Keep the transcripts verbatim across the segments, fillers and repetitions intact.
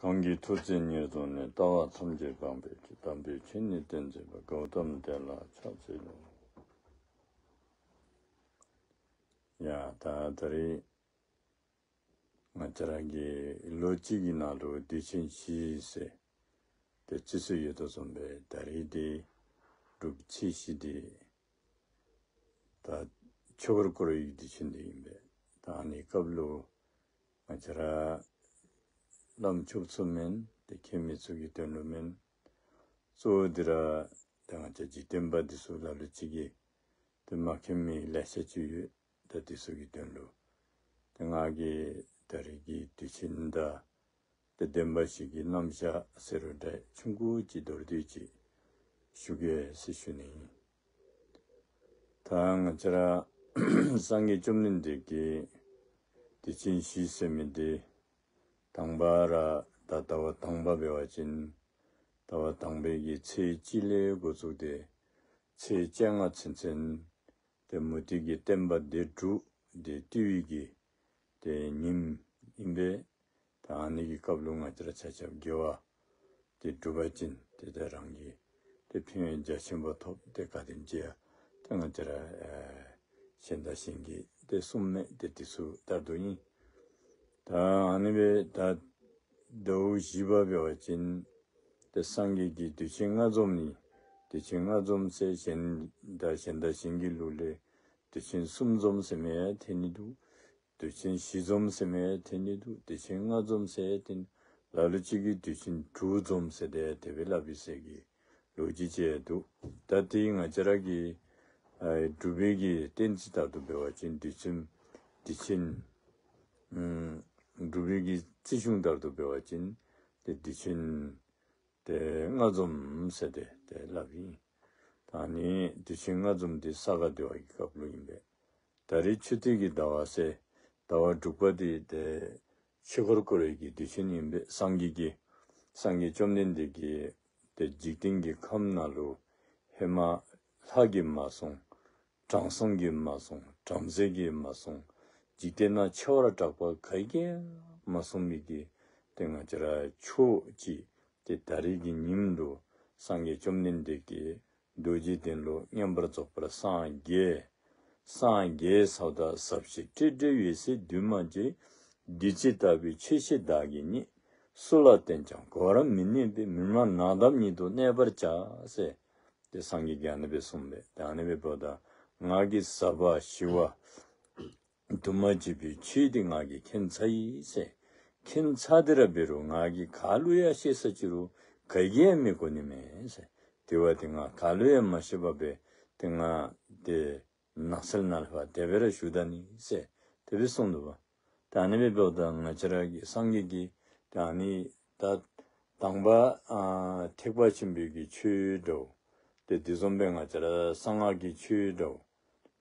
གང་གིས་ཐུགས་བརྩེ་ཉེར་བཟུང་ནས། ལྟ་བ་ཐམས་ཅད་སྤང་བའི་ཕྱིར། དམ་པའི་ཆོས་ནི་སྟོན་མཛད་པ། གཽ་ཏམ་དེ་ལ་ཕྱག་འཚལ་ལོ། ཡ་ད་ད་རེས་ང་བཅས་ར་གི་ལོ་གཅིག་གི་ནང་ལུ་དུས་ཆེན་བཞི་ཟེར་ཏེ་བརྩི་སྲོལ་ཡོད་དོ་བཟུམ་སྦེ་ད་རེས་འདི་སྒྲུབ་ཚེས་བཞི་འདི་ད་ཆོས་འཁོར་བསྐོར་བའི་དུས་ཆེན་འདི་ཨིན་པས། ད་ཨ་ནི་སྐབས་ལུ་ང་བཅས་ར་བླམ་ཆོསཔ་ཚུ་མེན། ཏེ་མཁྱེན་མི་ཚུ་གི་དོན་ལུ་མེན། གཙོ་བོ་འདི་ར་ད་ང་བཅས་འཇིག་རྟེན་པ་འདི་ཚུ་ལ་ལུ་ཅིག་གིས་ཏེ་མ་མཁྱེན་མི་ལེ་ཤ་ཅིག་ཡོད། ད་འདི་ཚུ་གི་དོན་ལུ་ཏེ་ང་གིས་ད་རེས་ཀྱི་དུས་ཆེན་དང་ཏེ་བདེན་པ་བཞི་གི་རྣམ་གཞག་ཟེར་རུང་འདྲ་ཆུང་ཀུ་ཅིག་མདོར་བསྡུས་ཅིག་ཞུ་གེ་ཟེར་ཞུ་ནི་ཨིན། ད་ང་བཅས་ར་སངས་རྒྱས་བཅོམ་ལྡན་འདས་ཀྱི་དུས་ཆེན་བཞི་ཟེར་མི་འདི་དང་པ་ར་ད་ཟླ་བ་དང་པ་འབད་བ་ཅིན་ཟླ་བ་དང་པའི་གི་ཚེས་གཅིག་ལས་འགོ་བཙུགས་ཏེ་ཚེས་བཅོ་ལྔ་ཚུན་ཚོད་ཏེ་མུ་སྟེགས་ཀྱི་བསྟན་པ་སྡེ་དྲུག་འདི་བཏུལ་བའི་གི་ཏེ་ཉིནམ་ཨིན་པས། ད་ཨ་ནི་གི་སྐབས་ལུ་ང་བཅས་ར་ཆ་ཁྱབ་དགེ་བ་འདི་སྒྲུབ་པ་ཅིན་ཏེ་ད་རང་གི་ཏེ་ཕན་ཡོན་རྒྱ་ཆེན་པོ་ཐོབ། ཏེ་ག་དེམ་ཅིག་ཡང་ཏེ་ང་བཅས་ར་ཨེ་གཞན་དང་གཞན་གྱིས་ཏེ་གསུངམ་མས། ཏེ་འདི་ཚུ་ལྟར་དུ་ཨིན། ད་ཨ་ནི་སྦེ་ད་ཟླཝ་བཞི་པ་འབད་བ་ཅིན་ཏེ་སངས་རྒྱས་ཀྱི་དུས་ཆེན་ལྔ་འཛོམས་ནི། དུས་ཆེན་ལྔ་འཛོམས་ཟེར་གཞན་དང་གཞན་དང་གཞན་གྱི་ལུགས་ལས་དུས་ཆེན་གསུམ་འཛོམས་ཟེར་མི་ཡང་ཐོན་ནི་འདུག། དུས་ཆེན་བཞི་འཛོམས་ཟེར་མི་ཡང་ཐོན་ནི་འདུག། དུས་ཆེན་ལྔ་འཛོམས་ཟེར་ཡང་ཐོན། ལ་ལུ་ཅིག་གིས་དུས་ཆེན་དྲུག་འཛོམས་ཟེར་ཏེ་དེ་སྦེ་སླབ་ཨིན་ཟེར་གྱི་ལོ་རྒྱུས་ཅིག་ཡང་འདུག། ད་ཏེ་ང་བཅས་ར་གི་ཨ་འབྲུག་པའི་གི་བསྟན་རྩིས་ལྟར་དུ་འབད་བ་ཅིན་དུས་ཆེན་དུས་ཆེན་ཨམ་འབྲུག་པའི་གི་རྩིས་གཞུང་ལྟར་དུ་འབད་བ་ཅིན་ཏེ་དུས་ཆེན་ཏེ་ལྔ་འཛོམས་ཟེར་ཏེ་ཏེ་སླབ་ཨིན། ད་ནི་དུས་ཆེན་ལྔ་འཛོམས་འདི་ས་ག་ཟླ་བ་གི་སྐབས་ལུ་ཨིན་པས། ད་རེས་ཆུ་སྟོད་ཀྱི་ཟླ་བ་ཟེར་ཟླ་བ་དྲུག་པ་འདི་ཏེ་ཆོས་འཁོར་བསྐོར་བའི་གི་དུས་ཆེན་ཨིན་པས། སངས་རྒྱས་ཀྱི་སངས་རྒྱས་བཅོམ་ལྡན་འདས་ཀྱིས་ཏེ་འཇིག་རྟེན་གྱི་ཁམས་ནང་ལུ་ཧེ་མ་ལྷ་གིས་མ་གསུངས། དྲང་སྲོང་གིས་མ་གསུངས། བྲམ་ཟེ་གིས་མ་གསུངས། འཇིག་རྟེན་ན་ཆེ་བར་གྲགས་པ་ག་གིས་ཡང་མ་གསུངས་མི་གི་ཏེ་ང་བཅས་ར་ཆོས་ཅིག་ཏེ་ད་རེས་ཀྱི་ཉིནམ་ལུ་སངས་རྒྱས་བཅོམ་ལྡན་འདས་ཀྱིས་རྡོ་རྗེ་གདན་ལུ་མངོན་པར་རྫོགས་པར་སངས་རྒྱས། སངས་རྒྱས་ས་དང་ཟབ་ཞི་སྤྲོས་བྲལ་འོད་གསལ་འདུས་མ་བྱས། བདུད་རྩི་ལྟ་བུའི་ཆོས་བཤད་བདག་གིས་རྙེད། སུ་ལ་བསྟན་ཀྱང་གོ་བར་མི་ནུས་པས། མི་སྨྲ་ནགས་འདབས་ཉིད་དུ་གནས་པར་བྱ་ཟེར། ཏེ་སངས་རྒྱས་ཀྱིས་ཨ་ནི་སྦེ་གསུངས་པས། ཏེ་ཨ་ནི་སྦེ་འབདཝ་ད་ང་གིས་ཟབ་པ་ཞི་བ་དུ་མ་འབྱེད་པའི་ཆོས་འདི་ང་གིས་མཁྱེན་ཚར་ཡི་ཟེར། མཁྱེན་ཚར་ཏེ་ར་འབད་རུང་ང་གིས་ག་ལུ་ཡང་བཤད་ས་ཅི་རུང་ག་གིས་ཡང་མི་གོ་ནི་མས་ཟེར། དེ་བ་ཏེ་ང་ག་ལུ་ཡང་མ་བཤད་པར་སྦེ་ཏེ་ང་ཏེ་ནགས་ཚལ་ནང་ལུ་ཕར་དེ་སྦེ་ར་བཞུགས་ད་ནི་ཟེར་དེ་སྦེ་གསུངས་འདུག་པ། ད་ཨ་ནི་སྦེ་འབདཝ་ད་ང་བཅས་ར་གི་སངས་རྒྱས་ཀྱིས་ད་ཨ་ནི་ད་དང་པ་ཨ་ཐེག་པ་ཆེན་པོའི་གི་ཆོས་འདྲཝ། ཏེ་དེ་བཟུམ་སྦེ་ང་བཅས་ར་གསང་སྔགས་ཀྱི་ཆོས་འདྲཝ།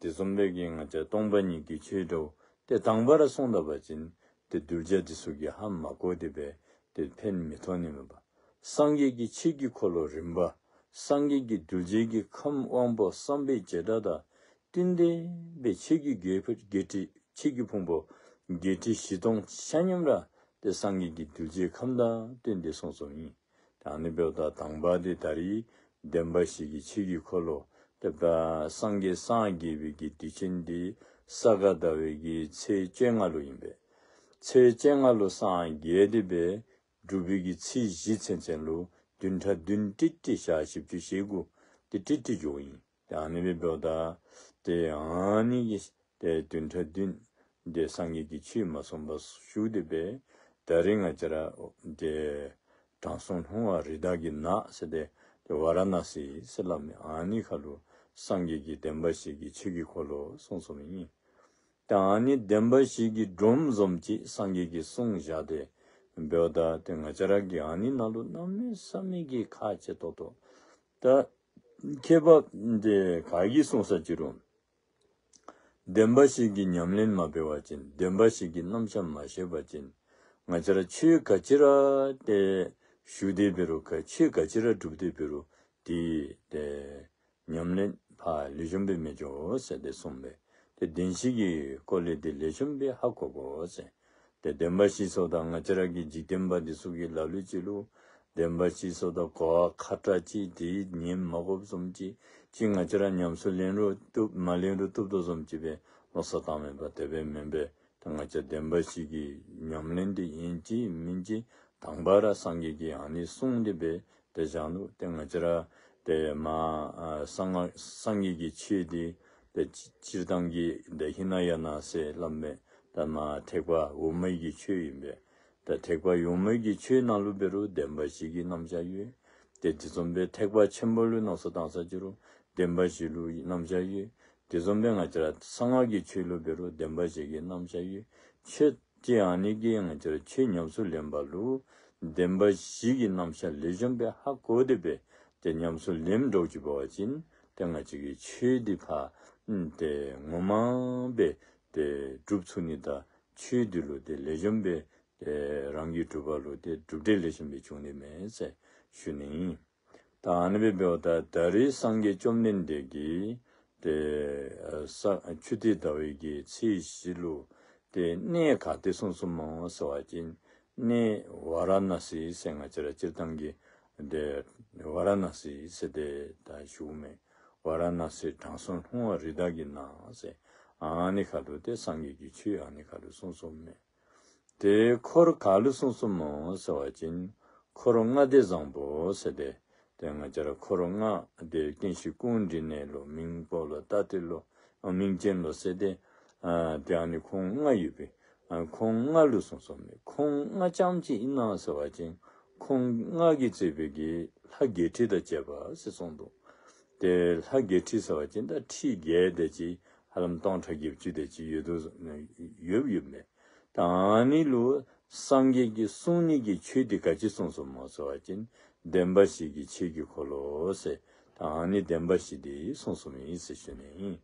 དེ་བཟུམ་སྦེ་གི་ང་བཅས་སྟོང་པ་ཉིད་ཀྱི་ཆོས་འདྲཝ། ཏེ་དང་པ་ར་གསུངས་ད་པ་ཅིན་ཏེ་གདུལ་བྱ་འདི་ཚུ་གིས་ཧ་མ་གོ་སྟེ་སྦེ་ཏེ་ཕན་མི་ཐོགས་ནི་མས་པ། སངས་རྒྱས་ཀྱི་ཆོས་ཀྱི་འཁོར་ལོ་རིམ་པ། སངས་རྒྱས་ཀྱིས་གདུལ་བྱའི་གི་ཁམས་དབང་པོ་བསམ་པའི་བྱེ་བྲག་དང་བསྟུན་ཏེ་སྦེ་ཆོས་ཀྱི་དགེ་ཕུ་དགེ་ཁྲིད་ཆོས་ཀྱི་ཕུང་པོ་བརྒྱད་ཁྲི་བཞི་སྟོང་ཆ་མཉམ་ར་ཏེ་སངས་རྒྱས་ཀྱིས་གདུལ་བྱའི་ཁམས་དང་བསྟུན་ཏེ་གསུངས་གསུངསམ་ཨིན། ད་ཨ་ནི་འབདཝ་ད་དང་པ་འདི་ད་རེས་བདེན་པ་བཞི་གི་ཆོས་ཀྱི་འཁོར་ལོ་ཏེ་ད་སངས་རྒྱས་སངས་རྒྱས་པའི་གི་དུས་ཆེན་འདི་ས་ག་ཟླ་བའི་གི་ཚེས་བཅོ་ལྔ་ལུ་ཨིན་པས། ཚེས་བཅོ་ལྔ་ལུ་སངས་རྒྱས་ཏེ་སྦེ་འབྲུག་པའི་གི་ཚེས་བཞི་ཚུན་ཚོད་ལུ་བདུན་ཕྲག་བདུན་ཏིག་ཏིག་ཞག་བཞི་བཅུ་ཞེ་དགུ་ཏེ་ཏིག་ཏིག་འགྱོཝ་ཨིན། ཏེ་ཨ་ནི་སྦེ་འབདཝ་ད་ཏེ་ཨ་ནི་གི་ཏེ་བདུན་ཕྲག་བདུན་འདི་སངས་རྒྱས་ཀྱིས་ཆོས་མ་གསུངས་པར་བཞུགས་ཏེ་སྦེ་ད་རེས་ང་བཅས་ར་ཏེ་དྲང་སྲོང་ལྷུང་བ་རི་དྭགས་ཀྱི་ནགས་ཟེར་ཏེ་ཏེ་ཝཱ་ར་ཎཱ་སི་ཟེར་སླབ་མི་ཨ་ནི་ཁར་ལུ་སངས་རྒྱས་ཀྱིས་བདེན་པ་བཞི་གི་ཆོས་ཀྱི་འཁོར་ལོ་གསུངས་གསུངསམ་ཨིན། ཏེ་ཨ་ནི་བདེན་པ་བཞི་གི་སྒྲོམ་བཟུམ་ཅིག་སངས་རྒྱས་ཀྱིས་གསུངས་བཞག་སྟེ་འབདཝ་ད་ཏེ་ང་བཅས་ར་གིས་ཨ་ནི་ནང་ལུ་གནམ་མེད་ས་མེད་ཀྱི་ཁག་ཆེ་ཏོག་ཏོ། ད་མཁས་པ་འདི་ག་གིས་གསུངས་ས་ཅི་རུང་བདེན་པ་བཞི་གི་ཉམས་ལེན་མ་འབད་བ་ཅིན་བདེན་པ་བཞི་གི་རྣམ་གཞག་མ་ཤེས་པ་ཅིན་ང་བཅས་ར་ཆོས་ག་ཅི་ར་ཏེ་ཞུ་སྟེ་འབད་རུང་ག་ཆོས་ག་ཅི་ར་སྒྲུབ་སྟེ་འབད་རུང་ཏེ་ཏེ་ཉམས་ལེན་ཕར་ལེགས་ཤོམ་སྦེ་མི་འགྱོ་ཟེར་ཏེ་གསུངས་པས། ཏེ་བདེན་བཞི་གི་སྐོར་ལས་འདི་ལེགས་ཤོམ་སྦེ་ཧ་གོ་དགོ་ཟེར། ཏེ་བདེན་པ་བཞི་ཟེརཝ་ད་ང་བཅས་ར་གི་འཇིག་རྟེན་པ་འདི་ཚུ་གིས་ལ་ལུ་ཅིག་ལུ་བདེན་པ་བཞི་ཟེརཝ་ད་གོ་བ་ཁ་ཏ་ཅིག་དེ་ཉན་མ་དགོཔ་བཟུམ་ཅིག། ཅིག་ང་བཅས་ར་ཉམས་སུ་ལེན་རུང་བཏུབ་མ་ལེན་རུང་བཏུབ་དོ་བཟུམ་ཅིག་སྦེ་མནོ་བསམ་བཏང་མི་འབད། དེ་སྦེ་མེན་པས། ད་ང་བཅས་བདེན་པ་བཞི་གི་ཉམས་ལེན་འདི་ཨིན་ཅི་མིན་ཅི་དང་པ་ར་སངས་རྒྱས་ཀྱིས་ཨ་ནི་གསུངས་ཏེ་སྦེ་ཏེ་བཞག་ནུག། ཏེ་ང་བཅས་ར་ཏེ་མ་ཨ་གསང་སྔགས་སངས་རྒྱས་ཀྱི་ཆོས་འདི་ཏེ་སྤྱིར་བཏང་གི་ཏེ་ཧི་ན་ཡ་ན་ཟེར་སླབ་མི་ད་མ་ཐེག་པ་འོག་མའི་གི་ཆོས་ཨིན་པས། ད་ཐེག་པ་འོག་མའི་གི་ཆོས་ནང་ལུ་འབད་རུང་བདེན་པ་བཞི་གི་རྣམ་གཞག་ཡོད། ཏེ་དེ་བཟུམ་སྦེ་ཐེག་པ་ཆེན་པོ་ལུ་མནོ་བསམ་བཏང་ས་ཅིག་རུང་བདེན་པ་བཞི་ལུ་རྣམ་གཞག་ཡོད། དེ་བཟུམ་སྦེ་ང་བཅས་ར་གསང་སྔགས་ཀྱི་ཆོས་ལུ་འབད་རུང་བདེན་པ་བཞི་གི་རྣམ་གཞག་ཡོད། ཆོས་ཅིག་ཨ་ནི་གི་ང་བཅས་ར་ཆོས་ཉམས་སུ་ལེན་པ་ལུ་བདེན་པ་བཞི་གི་རྣམ་གཞག་ལེགས་ཤོམ་སྦེ་ཧ་གོ་སྟེ་སྦེ་ཏེ་ཉམས་སུ་ལེན་འགྱོ་ཅི་འབད་བ་ཅིན་ཏེ་ང་བཅས་ཀྱི་ཆོས་འདི་ཕར་ཨམ་ཏེ་ངོ་མ་སྦེ་ཏེ་སྒྲུབ་ཚུགས་ནི་དང་ཆོས་འདི་ལུ་ཏེ་ལེགས་ཤོམ་སྦེ་ཏེ་རང་གི་སྒྲུབ་པ་ལུ་ཏེ་གྲུབ་འབྲས་ལེགས་ཤོམ་སྦེ་འབྱུང་ནི་མས་ཟེར་ཞུ་ནི་ཨིན། ད་ཨ་ནི་སྦེ་འབདཝ་ད་ད་རེས་སངས་རྒྱས་བཅོམ་ལྡན་འདས་ཀྱིས་ཏེ་ཨ་ས་ཆུ་སྟོད་ཟླ་བའི་གི་ཚེས་བཞི་ལུ་ཏེ་གནས་ག་ཏེ་གསུངས་གསུངསམ་སྨོ་ཟེར་བ་ཅིན་གནས་ཝཱ་ར་ཎ་སི་ཟེར་ང་བཅས་ར་སྤྱིར་བཏང་གི་ཏེ་ཝཱ་ར་ཎ་སི་ཟེར་ཏེ་ད་ཞུཝ་མས། ཝཱ་ར་ཎ་སི་དྲང་སྲོང་ལྷུང་བ་རི་དྭགས་ཀྱི་ནགས་ཟེར་ཨ་ནི་ཁ་ལུ་ཏེ་སངས་རྒྱས་ཀྱི་ཆོས་ཨ་ནི་ཁ་ལུ་གསུངས་གསུངསམ་མས། ཏེ་འཁོར་ག་ལུ་གསུངས་གསུངསམ་སྨོ་ཟེར་བ་ཅིན་འཁོར་ལྔ་སྡེ་བཟང་པོ་ཟེར་ཏེ་ཏེ་ང་བཅས་ར་འཁོར་ལྔ་ཏེ་ཀུན་ཤེས་ཀཽཎྜི་ནྱ་ལོ་མིང་པོ་ལོ་རྟ་ཐུལ་ལོ་ཨ་མིང་ཅན་ལོ་ཟེར་ཏེ་ཨ་ཏེ་ཨ་ནི་ཁོང་ལྔ་ཡོད་པས། ཨ་ཁོང་ལྔ་ལུ་གསུངས་གསུངསམ་མས། ཁོང་ལྔ་རྐྱངམ་ཅིག་ཨིན་ན་ཟེར་བ་ཅིན་ཁོང་ལྔ་གིས་གཙོས་པའི་གི་ལྷ་བརྒྱད་ཁྲི་དང་བཅས་པ་ཟེར་གསུངས་འདུག། ཏེ་ལྷ་བརྒྱད་ཁྲི་ཟེར་བ་ཅིན་ད་ཁྲི་བརྒྱད་དེ་ཅིག་ཧ་ལམ་སྟོང་ཕྲག་བརྒྱད་ཅུ་དེ་ཅིག་ཡོད་དོ་ཡོདཔ་ཡོདཔ་མས། ད་ཨ་ནི་ལུ་སངས་རྒྱས་ཀྱིས་གསུང་ནི་གི་ཆོས་འདི་ག་ཅི་གསུངས་གསུངསམ་སྨོ་ཟེར་བ་ཅིན་བདེན་པ་བཞི་གི་ཆོས་ཀྱི་འཁོར་ལོ་ཟེར་ད་ཨ་ནི་བདེན་པ་བཞི་འདི་གསུངས་གསུངསམ་ཨིན་ཟེར་ཞུ་ནི་ཨིན།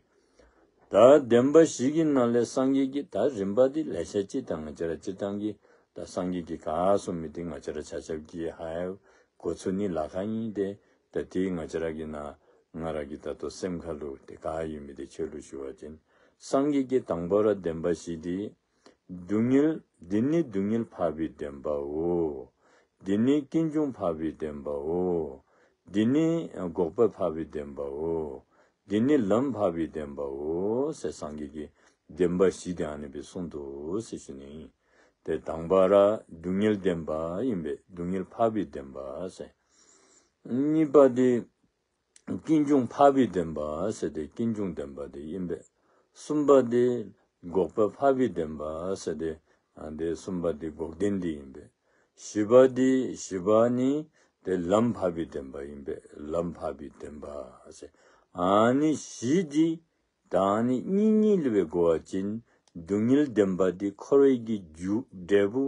ད་བདེན་པ་བཞི་གི་ནང་ལས་སངས་རྒྱས་ཀྱིས་ད་རིམ་པ་འདི་ལེ་ཤ་ཅིག་ད་ང་བཅས་ར་སྤྱིར་བཏང་གི་ད་སངས་རྒྱས་ཀྱིས་ག་གསུངས་མི་འདི་ང་བཅས་ར་ཆ་ཁྱབ་ཀྱིས་ཧ་གོ་ཚུགས་ནི་ལཱ་ཁག་ཨིན། ཏེ་ད་དེ་ང་བཅས་ར་གི་ནང་ང་ར་གི་ད་ལྟོ་སེམས་ཁ་ལུ་ཏེ་ག་ཡོད་མི་འདི་ཁྱོད་ལུ་ཞུ་བ་ཅིན་སངས་རྒྱས་ཀྱིས་དང་པ་ར་བདེན་པ་བཞི་འདི་སྡུག་བསྔལ་འདི་ནི་སྡུག་བསྔལ་འཕགས་པའི་བདེན་པའོ། འདི་ནི་ཀུན་འབྱུང་འཕགས་པའི་བདེན་པའོ། འདི་ནི་འགོག་པ་འཕགས་པའི་བདེན་པའོ། འདི་ནི་ལམ་འཕགས་པའི་བདེན་པའོ་ཟེར་སངས་རྒྱས་ཀྱིས་བདེན་པ་བཞི་འདི་ཨ་ནི་སྦེ་གསུངས་འདུག་ཟེར་ཞུ་ནི་ཨིན། ཏེ་དང་པ་ར་སྡུག་བསྔལ་བདེན་པ་ཨིན་པས། སྡུག་བསྔལ་འཕགས་པའི་བདེན་པ་ཟེར། གཉིས་པ་འདི་ཀུན་འབྱུང་འཕགས་པའི་བདེན་པ་ཟེར་ཏེ་ཀུན་འབྱུང་བདེན་པ་འདི་ཨིན་པས། གསུམ་པ་འདི་འགོག་པ་འཕགས་པའི་བདེན་པ་ཟེར་ཏེ་ཨ་འདི་གསུམ་པ་འདི་འགོག་བདེན་འདི་ཨིན་པས། བཞི་པ་འདི་བཞི་པ་ནི་ཏེ་ལམ་འཕགས་པའི་བདེན་པ་ཨིན་པས། ལམ་འཕགས་པའི་བདེན་པ་ཟེར། ཨ་ནི་བཞི་འདི་ད་ཨ་ནི་གཉིས་གཉིས་ལུ་སྦེ་བགོ་བ་ཅིན་སྡུག་བསྔལ་བདེན་པ་འདི་འཁོར་བའི་གི་རྒྱུ་འབྲས་བུ།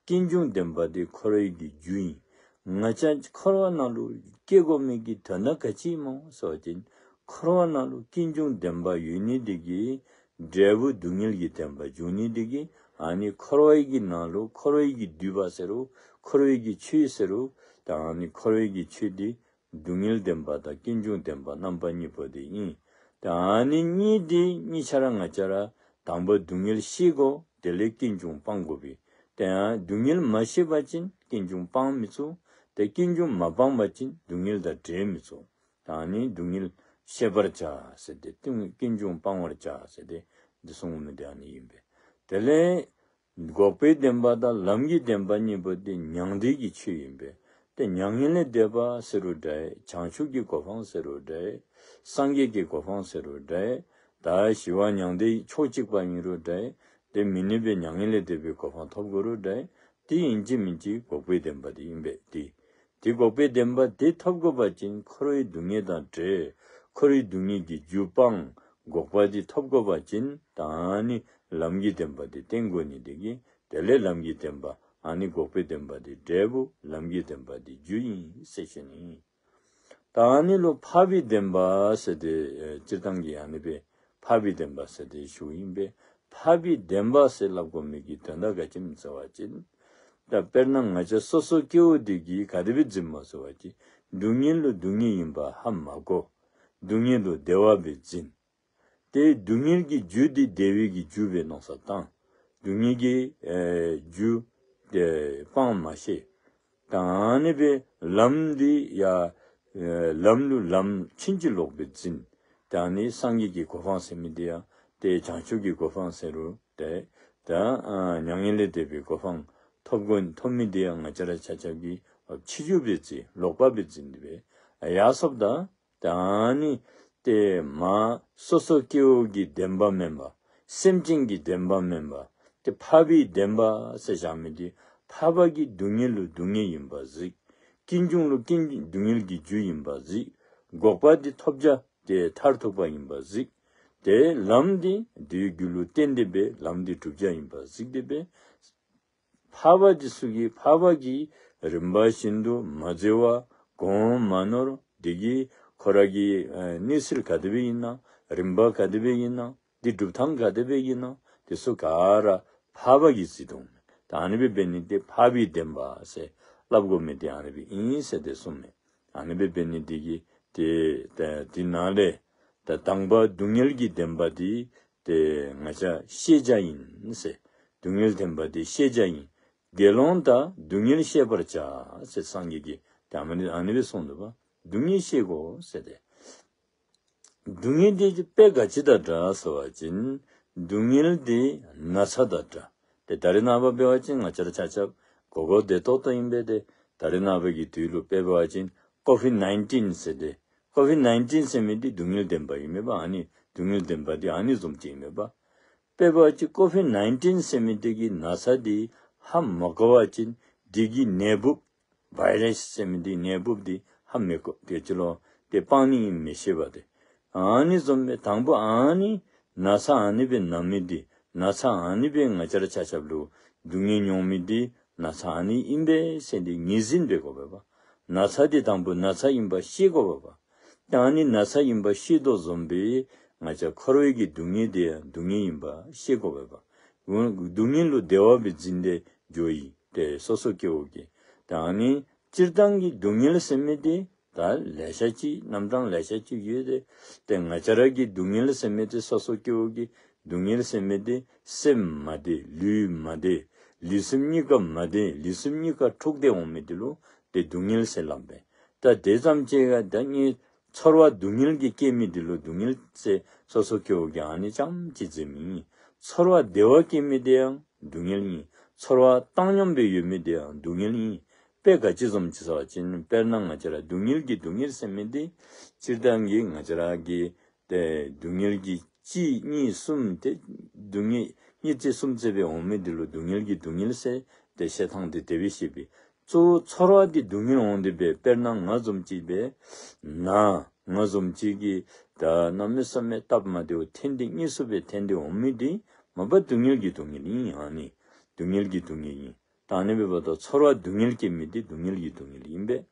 ཀུན་འབྱུང་བདེན་པ་འདི་འཁོར་བའི་གི་རྒྱུ་ཨིན། ང་བཅས་འཁོར་བ་ནང་ལུ་སྐྱེ་དགོ་མི་གི་དོན་དག་ག་ཅི་སྨོ་ཟེར་བ་ཅིན་འཁོར་བ་ནང་ལུ་ཀུན་འབྱུང་བདེན་པ་ཡོད་ནི་འདི་གིས་འབྲས་བུ་སྡུག་བསྔལ་གྱི་བདེན་པ་འབྱུང་ནི་འདི་གིས་ཨ་ནི་འཁོར་བའི་གི་ནང་ལུ་འཁོར་བའི་གི་འདུས་པ་ཟེར་རུང་འཁོར་བའི་གི་ཆོས་ཟེར་རུང་ད་ཨ་ནི་འཁོར་བའི་གི་ཆོས་འདི་སྡུག་བསྔལ་བདེན་པ་དང་ཀུན་འབྱུང་བདེན་པ་རྣམ་པ་གཉིས་པོ་འདི་ཨིན། ད་ཨ་ནི་གཉིས་འདི་གཉིས་ཆ་ར་ང་བཅས་ར་དང་པ་སྡུག་བསྔལ་ཤེས་དགོ། དེ་ལས་ཀུན་འབྱུང་སྤང་དགོ་པས། ཏེ་ཡང་སྡུག་བསྔལ་མ་ཤེས་པ་ཅིན་ཀུན་འབྱུང་སྤང་མི་ཚུགས། ཏེ་ཀུན་འབྱུང་མ་སྤང་པ་ཅིན་སྡུག་བསྔལ་དང་བྲལ་མི་ཚུགས། ད་ཨ་ནི་སྡུག་བསྔལ་ཤེས་པར་བྱ་ཟེར་ཏེ་ཀུན་ཀུན་འབྱུང་སྤང་བར་བྱ་ཟེར་ཏེ་འདི་གསུངས་མི་འདི་ཨ་ནི་ཨིན་པས། དེ་ལས་འགོག་པའི་བདེན་པ་དང་ལམ་གྱི་བདེན་པ་གཉིས་པོ་འདི་མྱང་འདས་ཀྱི་ཆོས་ཨིན་པས། ཏེ་མྱ་ངན་ལས་འདས་པ་ཟེར་རུང་འདྲ། བྱང་ཆུབ་ཀྱི་གོ་འཕང་ཟེར་རུང་འདྲ། སངས་རྒྱས་ཀྱི་གོ་འཕང་ཟེར་རུང་འདྲ། ད་ཞི་བ་མྱང་འདས་ཕྱོགས་གཅིག་པ་ཨིན་རུང་འདྲ། དེ་མི་ནུས་པའི་མྱ་ངན་ལས་འདས་པའི་གོ་འཕང་ཐོབ་དགོ་རུང་འདྲ། དེ་ཨིན་ཅི་མིན་ཅི་འགོག་པའི་བདེན་པ་འདི་ཨིན་པས། དེ་དེ་འགོག་པའི་བདེན་པ་དེ་ཐོབ་དགོ་པ་ཅིན་འཁོར་བའི་སྡུག་བསྔལ་དང་བྲལ། འཁོར་བའི་སྡུག་བསྔལ་གྱི་རྒྱུ་སྤང་། འགོག་པ་དེ་ཐོབ་དགོ་པ་ཅིན་ད་ཨ་ནི་ལམ་གྱི་བདེན་པ་དེ་བསྟེན་དགོ་ནི་དེ་གིས་དེ་ལས་ལམ་གྱི་བདེན་པ་ཨ་ནི་འགོག་པའི་བདེན་པ་དེ་འབྲས་བུ། ལམ་གྱི་བདེན་པ་དེ་རྒྱུ་ཨིན་ཟེར་ཞུ་ནི། ད་ཨ་ནི་ལུ་འཕགས་པའི་བདེན་པ་ཟེར་ཏེ་ཨེ་སྤྱིར་བཏང་གི་ཨ་ནི་སྦེ་འཕགས་པའི་བདེན་པ་ཟེར་ཏེ་ཞུཝ་ཨིན་པས། འཕགས་པའི་བདེན་པ་ཟེར་སླབ་དགོ་མི་གི་དོན་དག་ག་ཅི་སྨོ་ཟེར་བ་ཅིན་ད་དཔེར་ན་ང་བཅས་སོ་སོ་སྐྱེ་བོ་འདི་གིས་ག་དེ་སྦེ་འཛིན་སྨོ་ཟེར་བ་ཅིན་སྡུག་བསྔལ་ལུ་སྡུག་བསྔལ་ཨིན་པ་ཧ་མ་གོ། སྡུག་བསྔལ་ལུ་བདེ་བ་སྦེ་འཛིན། ཏེ་སྡུག་བསྔལ་གྱི་རྒྱུ་འདི་བདེ་བའི་གི་རྒྱུ་སྦེ་མནོ་བསམ་བཏང་། སྡུག་བསྔལ་གྱི་ཨེ་རྒྱུ་དེ་སྤང་མ་ཤེས། ད་ཨ་ནི་སྦེ་ལམ་འདི་ཡང་ཨེ་ལམ་ལུ་ལམ་ཕྱིན་ཅི་ལོག་སྦེ་འཛིན། ད་ཨ་ནི་སངས་རྒྱས་ཀྱི་གོ་འཕང་ཟེར་མི་འདི་ཡང་ཏེ་བྱང་ཆུབ་ཀྱི་གོ་འཕང་ཟེར་རུང་ཏེ་ད་ཨ་མྱ་ངན་ལས་འདས་པའི་གོ་འཕང་ཐོབ་དགོ་ཐོབ་མི་འདི་ཡང་ང་བཅས་ར་ཆ་ཁྱབ་ཀྱིས་ཕྱི་འགྱུར་སྦེ་འཛིན། ལོག་པ་སྦེ་འཛིན་ཏེ་སྦེ་ཡར་སོངམ་ད། ད་ཨ་ནི་ཏེ་མ་སོ་སོ་སྐྱེ་བོ་གི་བདེན་པ་མེན་པ། སེམས་ཅན་གྱི་བདེན་པ་མེན་པ། ཏེ་འཕགས་པའི་བདེན་པ་ཟེར་བཞག་མི་འདི་འཕགས་པ་གིས་སྡུག་བསྔལ་ལུ་སྡུག་བསྔལ་ཨིན་པ་གཟིགས། ཀུན་འབྱུང་ལུ་ཀུན་སྡུག་བསྔལ་གྱི་རྒྱུ་ཨིན་པ་གཟིགས། འགོག་པ་འདི་ཐོབ་བྱ་ཏེ་མཐར་ཐུག་པ་ཨིན་པ་གཟིགས། ཏེ་ལམ་འདི་དེའི་རྒྱུ་ལུ་བརྟེན་ཏེ་སྦེ་ལམ་འདི་བསྒྲུབ་བྱ་ཨིན་པ་གཟིགས་ཏེ་སྦེ། འཕགས་པ་འདི་ཚུ་གིས་འཕགས་པ་གིས་རིམ་པ་བཞིན་དུ་མ་འཛོལ་བར་གོང་མ་ནོར་འདི་གི་ཁོ་ར་གི་ཨེ་གནས་ཚུལ་ག་དེ་སྦེ་ཨིན་ན་རིམ་པ་ག་དེ་སྦེ་ཨིན་ན་འདི་སྒྲུབ་ཐངས་ག་དེ་སྦེ་ཨིན་ན་འདི་ཚུ་ག་ར་འཕགས་པ་གིས་གཟིགས་དོ་མས། ད་ཨ་ནི་སྦེ་འབད་ནི་འདི་འཕགས་པའི་བདེན་པ་ཟེར་སླབ་དགོ་མི་འདི་ཨ་ནི་སྦེ་ཨིན་ཟེར་ཏེ་གསུངས་མས། ཨ་ནི་སྦེ་འབད་ནི་འདི་གིས་ཏེ་ཏེ་འདི་ནང་ལས་ད་དང་པ་སྡུག་བསྔལ་གྱི་བདེན་པ་འདི་ཏེ་ང་བཅས་ཤེས་བྱ་ཨིན་ཟེར། སྡུག་བསྔལ་བདེན་པ་འདི་ཤེས་བྱ་ཨིན། དགེ་སློང་དག་སྡུག་བསྔལ་ཤེས་པར་བྱ་ཟེར་སངས་རྒྱས་ཀྱིས་ད་ཨ་ནི་ཨ་ནི་སྦེ་གསུངས་འདུག་པ། སྡུག་བསྔལ་ཤེས་དགོ་ཟེར་ཏེ། སྡུག་བསྔལ་འདི་དཔེ་ག་ཅི་དང་འདྲ་ཟེར་བ་ཅིན་སྡུག་བསྔལ་འདི་ན་ཚ་དང་འདྲ། ཏེ་ད་རེས་ནངས་པ་འབད་བ་ཅིན་ང་བཅས་ར་ཆ་ཁྱབ་གོ་གོ་བདེ་ཏོག་ཏོ་ཨིན་པས། ཏེ་ད་རེས་ནངས་པ་གི་དུས་ལུ་དཔེ་འབད་བ་ཅིན་ཀོ་བིཌ་ནའིན་ཊིན་ཟེར་ཏེ། ཀོ་བིཌ་ནའིན་ཊིན་ཟེར་མི་འདི་སྡུག་བསྔལ་བདེན་པ་ཨིན་མས་པ། ཨ་ནི་སྡུག་བསྔལ་བདེན་པ་འདི་ཨ་ནི་བཟུམ་ཅིག་ཨིན་མས་པ། དཔེ་འབད་བ་ཅིན་ཀོ་བིཌ་ནའིན་ཊིན་ཟེར་མི་འདི་གི་ན་ཚ་འདི་ཧ་མ་གོ་བ་ཅིན་འདི་གི་ནད་འབུབ་བཱའི་རཱསི་ཟེར་མི་འདི་ནད་འབུབ་འདི་ཧ་མི་གོ། དེ་ཅིག་ལུ་ཏེ་སྤང་ནི་ཨིནམ་མི་ཤེས་པ་ཏེ། ཨ་ནི་བཟུམ་སྦེ་དང་པོ་ཨ་ནི་ན་ཚ་ཨ་ནི་སྦེ་ན་མི་འདི་ན་ཚ་ཨ་ནི་སྦེ་ང་བཅས་ར་ཆ་ཁྱབ་ལུ་སྡུག་བསྔལ་མྱོང་མི་འདི་ན་ཚ་ཨ་ནི་ཨིན་པས་ཟེར་ཏེ་ངོས་འཛིན་འབད་དགོ་པས་པ། ན་ཚ་འདི་དང་པོ་ན་ཚ་ཨིནམ་ཤེས་དགོ་པས་པ། ད་ཨ་ནི་ན་ཚ་ཨིནམ་ཤེས་དོ་བཟུམ་སྦེ་ང་བཅས་འཁོར་བའི་གི་སྡུག་བསྔལ་འདི་ཡང་སྡུག་བསྔལ་ཨིནམ་ཤེས་དགོ་པས་པ། སྡུག་བསྔལ་ལུ་བདེ་བ་སྦེ་འཛིན་ཏེ་འགྱོ་ཡི། ཏེ་སོ་སོ་སྐྱེ་བོ་གིས། ད་ཨ་ནི་སྤྱིར་བཏང་གི་སྡུག་བསྔལ་ཟེར་མི་འདི་ད་ལེ་ཤ་ཅིག་རྣམ་གྲངས་ལེ་ཤ་ཅིག་ཡོད་དེ། ཏེ་ང་བཅས་ར་གི་སྡུག་བསྔལ་ཟེར་མི་འདི་སོ་སོ་སྐྱེ་བོ་གི་སྡུག་བསྔལ་ཟེར་མི་འདི་སེམས་མ་བདེ་ལུས་མ་བདེ་ལུས་སེམས་གཉིས་ཀ་མ་བདེ་ལུས་སེམས་གཉིས་ཀ་འཁྲུགས་ཏེ་འོང་མི་འདི་ལུ་ཏེ་སྡུག་བསྔལ་ཟེར་སླབ་པས། ད་དེ་ཙམ་ཅིག་ག་ད་ནི་ཚོར་བ་སྡུག་བསྔལ་གྱི་སྐྱེ་མི་འདི་ལུ་སྡུག་བསྔལ་ཟེར་སོ་སོ་སྐྱེ་བོ་གིས་ཨ་ནི་ཙམ་ཅིག་འཛིན་མི་ཨིན། ཚོར་བ་བདེ་བ་སྐྱེ་མི་འདི་ཡང་སྡུག་བསྔལ་ཨིན། ཚོར་བ་བཏང་སྙོམས་སྦེ་ཡོད་མི་འདི་ཡང་སྡུག་བསྔལ་ཨིན། དཔེ་ག་ཅི་བཟུམ་ཅིག་ཟེར་བ་ཅིན་དཔེར་ན་ང་བཅས་ར་སྡུག་བསྔལ་གྱི་སྡུག་བསྔལ་ཟེར་མི་འདི་སྤྱིར་བཏང་གི་ང་བཅས་ར་གི་ཏེ་སྡུག་བསྔལ་གྱི་གཅིག་གཉིས་གསུམ་ཏེ་སྡུག་བསྔལ་གཉིས་བརྩེགས་གསུམ་བརྩེགས་སྦེ་འོང་མི་འདི་ལུ་སྡུག་བསྔལ་གྱི་སྡུག་བསྔལ་ཟེར་ཏེ་བཤད་ཐངས་འདི་དེ་སྦེ་བཤད་པས། གཙོ་བོ་ཚོར་བ་འདི་སྡུག་བསྔལ་འོང་སྟེ་སྦེ་དཔེར་ན་ང་བཟུམ་ཅིག་སྦེ་ན་ང་བཟུམ་ཅིག་གིས་ད་གནམ་མེད་ས་མེད་སྟབས་མ་བདེཝ་ཐོན་ཏེ་དངོས་སུ་སྦེ་ཐོན་ཏེ་འོང་མི་འདི་མ་པ་སྡུག་བསྔལ་གྱི་སྡུག་བསྔལ་ཨིན། ཨ་ནི་སྡུག་བསྔལ་གྱི་སྡུག་བསྔལ་ཨིན། ད་ཨ་ནི་འབདཝ་ད་ཚོར་བ་སྡུག་བསྔལ་སྐྱེ་མི་འདི་སྡུག་བསྔལ་གྱི་སྡུག་བསྔལ་ཨིན་པས།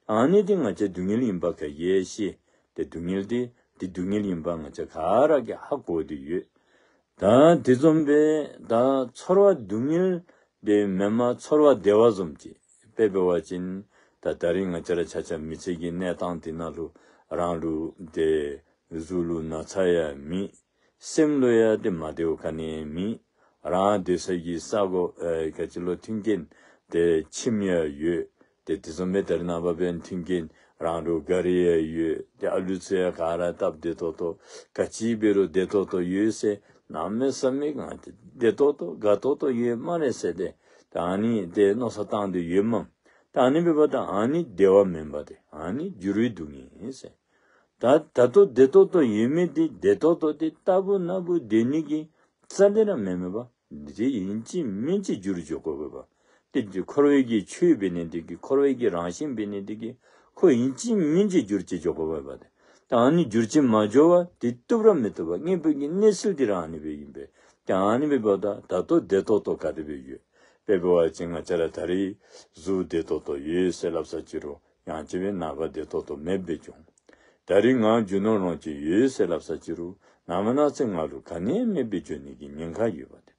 ཨ་ནི་འདི་ང་བཅས་སྡུག་བསྔལ་ཨིན་པ་ག་གིས་ཤེས། ཏེ་སྡུག་བསྔལ་འདི་འདི་སྡུག་བསྔལ་ཨིན་པ་ང་བཅས་ག་ར་གིས་ཧ་གོ་སྟེ་ཡོད། ད་དེ་བཟུམ་སྦེ་ད་ཚོར་བ་སྡུག་བསྔལ་འདི་མེན་པར་ཚོར་བ་བདེ་བ་བཟུམ་ཅིག་དཔེ་འབད་བ་ཅིན་ད་ད་རིས་ང་བཅས་ར་ཆ་ཁྱབ་མི་ཚེ་གི་གནས་སྟངས་འདི་ནང་ལུ་རང་ལུ་ཏེ་གཟུགས་ལུ་ན་ཚ་ཡང་མེད། སེམས་ལུ་ཡང་ཏེ་མ་བདེཝ་ག་ནི་ཡང་མེད། རང་སྡོད་ས་གི་ས་གོ་ཨེ་ག་ཅི་ལོ་མཐུན་རྐྱེན་ཏེ་ཁྱིམ་ཡང་ཡོད། ཏེ་དེ་བཟུམ་སྦེ་ད་རེས་ནངས་པ་འབད་མཐུན་རྐྱེན་རང་ལུ་ག་རི་ཡང་ཡོད། ཏེ་ཨ་ལུ་ཚུ་ཡང་ག་ར་སྟབས་བདེ་ཏོག་ཏོ་ག་ཅི་འབད་རུང་བདེ་ཏོག་ཏོ་ཡོད་ཟེར་གནམ་མེད་ས་མེད་ང་བདེ་ཏོག་ཏོ་དགའ་ཏོག་ཏོ་ཡོད་སྨ་རེ་ཟེར་ཏེ་ད་ཨ་ནི་ཏེ་མནོ་བསམ་བཏང་སྟེ་ཡོད་མས། ད་ཨ་ནི་འབདཝ་ད་ཨ་ནི་བདེ་བ་མེན་པ་ཏེ་ཨ་ནི་འགྱུར་བའི་སྡུག་བསྔལ་ཟེར། ད་ད་ལྟོ་བདེ་ཏོག་ཏོ་ཡོད་མི་འདི་བདེ་ཏོག་ཏོ་འདི་རྟག་བུ་ནམ་བུ་སྡོད་ནི་གི་རྩ་ལས་ར་མེན་མས་པ། འདི་ཨིན་ཅི་མིན་ཅི་འགྱུར་འགྱོ་དགོ་པས་པ། ཏེ་འདི་འཁོར་བའི་གི་ཆོས་འབད་ནི་འདི་གིས་འཁོར་བའི་གི་རང་བཞིན་འབད་ནི་འདི་གིས་ཁོ་ཨིན་ཅི་མིན་ཅི་འགྱུར་ཅི་འགྱོ་དགོ་པས་པ། ཏེ་ད་ཨ་ནི་འགྱུར་ཅི་མ་འགྱོ་བར་འདི་བཏུབ་ར་མི་བཏུབ་པ་དངོས་པོའི་གི་གནས་ཚུལ་འདི་ར་ཨ་ནི་སྦེ་ཨིན་པས། ཏེ་ཨ་ནི་འབདཝ་ད་ད་ལྟོ་བདེ་ཏོག་ཏོ་ག་དེ་སྦེ་ཡོད། དཔེ་འབད་བ་ཅིན་ང་བཅས་ར་ད་རིས་གཟུགས་བདེ་ཏོག་ཏོ་ཡོད་ཟེར་སླབ་ས་ཅིག་རུང་ཡང་ཅིན་སྦེ་ནངས་པ་བདེ་ཏོག་ཏོ་མེདཔ་སྦེ་འགྱོ་འོང་། ད་རིས་ང་རྒྱུ་ནོར་ལོངས་སྤྱོད་ཡོད་ཟེར་སླབ་ས་ཅིག་རུང་ནངས་པ་གནངས་ཚེ་ང་ལུ་ག་ནི་ཡང་མེདཔ་སྦེ་འགྱོ་ནི་གི་ཉེན་ཁ་ཡོད་པ་ཏེ།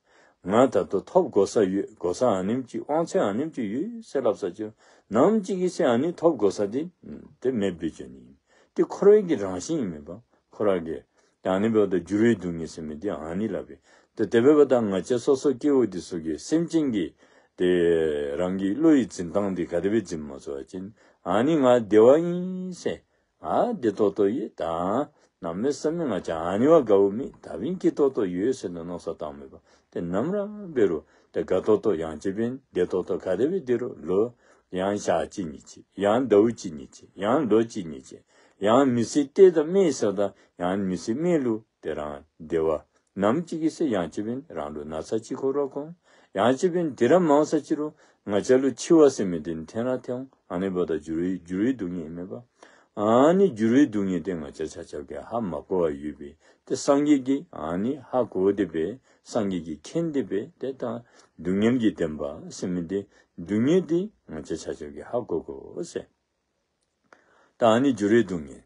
ང་ད་ལྟོ་ཐོབ་གོ་ས་ཡོད་གོ་ས་ཨ་ནེམ་ཅིག་དབང་ཚད་ཨ་ནེམ་ཅིག་ཡོད་ཟེར་སླབ་ས་ཅིག་རུང་ནམ་ཅིག་གི་ཚེ་ཨ་ནི་ཐོབ་གོ་ས་འདི་ཏེ་མེདཔ་སྦེ་འགྱོ་ནི་ཨིན། ཏེ་འཁོར་བའི་གི་རང་བཞིན་ཨིན་མས་པ་འཁོར་བ་གི། ད་ཨ་ནི་འབདཝ་ད་འགྱུར་བའི་སྡུག་བསྔལ་ཟེར་མི་འདི་ཨ་ནི་སླབ་པས། ཏེ་དེ་འབདཝ་ད་ང་བཅས་སོ་སོ་སྐྱེ་བོ་འདི་ཚུ་གིས་སེམས་ཅན་གྱི་ཏེ་རང་གི་བློ་ཡི་འཛིན་སྟངས་འདི་ག་དེ་སྦེ་འཛིན་མ་ཚུགས་པ་ཅིན་ཨ་ནི་ང་བདེ་བ་ཨིན་ཟེར། ཨ་བདེ་ཏོག་ཏོ་ཡོད་ད། གནམ་མེད་ས་མེད་ང་བཅས་ཨ་ནི་བ་དགའཝ་མེད། ད་འབདན་སྐྱིད་ཏོག་ཏོ་ཡོད་ཟེར་ནི་མནོ་བསམ་བཏང་མི་འབད་བར་ཏེ་ནམ་ར་འབད་རུང་ཏེ་དགའ་ཏོག་ཏོ་ཡང་ཅིན་འབདན་བདེ་ཏོག་ཏོ་ག་དེ་སྦེ་བདེ་རུང་ལོ་ཡང་ཞག་གཅིག་གཉིས་ཅིག་ཡང་ཟླཝ་གཅིག་གཉིས་ཅིག་ཡང་ལོ་གཅིག་གཉིས་ཅིག་ཡང་མི་ཚེ་གཏད་དང་སྨད་ཟེརཝ་ད་ཡང་མི་ཚེ་སྨད་ལུ་ཏེ་རང་བདེ་བ་ནམ་ཅིག་གི་ཚེ་ཡང་ཅིན་འབདན་རང་ལུ་ན་ཚ་ཅིག་འཁོར་ར་འཁོར། ཡང་ཅིན་འབདན་དེ་ར་མང་ས་ཅིག་རུང་ང་བཅས་ལུ་འཆི་བ་ཟེར་མི་འདི་ཐོན་ར་ཐོན་འོང་། ཨ་ནི་འབདཝ་ད་འགྱུར་བའི་འགྱུར་བའི་སྡུག་བསྔལ་ཨིན་མས་པ། ཨ་ནི་འགྱུར་བའི་སྡུག་བསྔལ་འདི་ང་བཅས་ཆ་ཁྱབ་ཀྱིས་ཧ་མ་གོ་བར་ཡོད་པས། ཏེ་སངས་རྒྱས་ཀྱིས་ཨ་ནི་ཧ་གོ་སྟེ་སྦེ་སངས་རྒྱས་ཀྱིས་མཁྱེན་ཏེ་སྦེ་ཏེ་ད་སྡུག་བསྔལ་གྱི་བདེན་པ་ཟེར་མི་འདི་སྡུག་བསྔལ་འདི་ང་བཅས་ཆ་ཁྱབ་ཀྱིས་ཧ་གོ་དགོ་ཟེར། ད་ཨ་ནི་འགྱུར་བའི་སྡུག་བསྔལ།